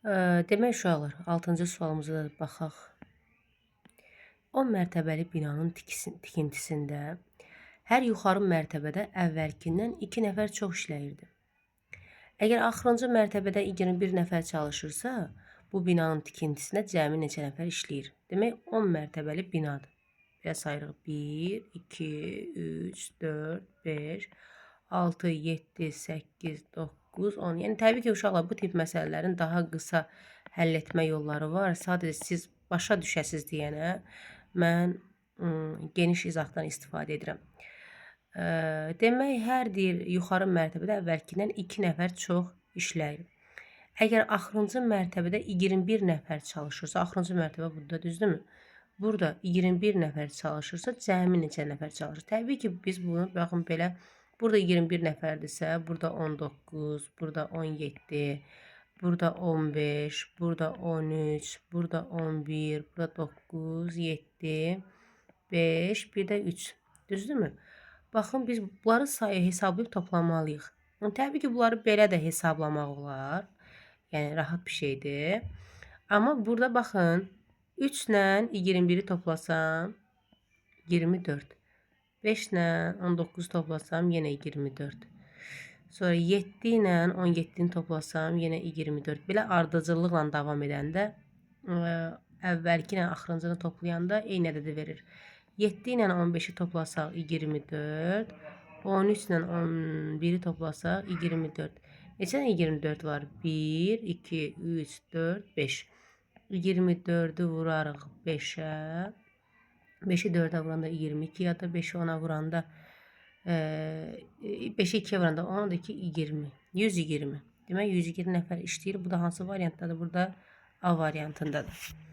Demək uşaqlar, 6-cı sualımıza da baxaq. 10 mərtəbəli binanın tikintisində hər yuxarı mərtəbədə əvvəlkindən 2 nəfər çox işləyirdi. Əgər axırıncı mərtəbədə 21 nəfər çalışırsa, bu binanın tikintisində cəmi neçə nəfər işləyir? Demək 10 mərtəbəli binadır. Belə sayırıq. 1, 2, 3, 4, 5, 6, 7, 8, 9, 10. Yəni təbii ki, uşaqlar bu tip məsələlərin daha qısa həll etmə yolları var. Sadəcə siz başa düşəsiz deyənə mən geniş izahdan istifadə edirəm. Demək, hər deyir yuxarı mərtəbədə əvvəlkindən 2 nəfər çox işləyir. Əgər axırıncı mərtəbədə 21 nəfər çalışırsa, axırıncı mərtəbə burada düzdürmü? Burada 21 nəfər çalışırsa, cəmi neçə nəfər çalışır? Təbii ki, biz bunu baxın belə burada 21 nəfərdirsə, burada 19, burada 17, burada 15, burada 13, burada 11, burada 9, 7, 5, bir də 3. Düzdürmü? Baxın, biz bunları sayı hesablayıb toplamalıyıq. Təbii ki, bunları belə də hesablamaq olar. Yəni, rahat bir şeydir. Amma burada baxın, 3 ilə 21-i toplasam 24. 5 ilə 19 toplasam yenə 24. Sonra 7 ilə 17-ni toplasam yenə 24. Belə ardıcıllıqla davam edəndə əvvəlki ilə axırıncını toplayanda eyni ədədi verir. 7 ilə 15-i toplasaq 24. 13 ilə 11-i toplasaq 24. Neçə dənə 24 var? 1, 2, 3, 4, 5. 24-ü vurarıq 5-ə. 5-i 4-ə vuranda 22 ya da 5-i 10-a vuranda 5-i 2-yə vuranda 10 da 2 20. 120. Demək 120 nəfər işləyir. Bu da hansı variantdadır? Burada A variantındadır.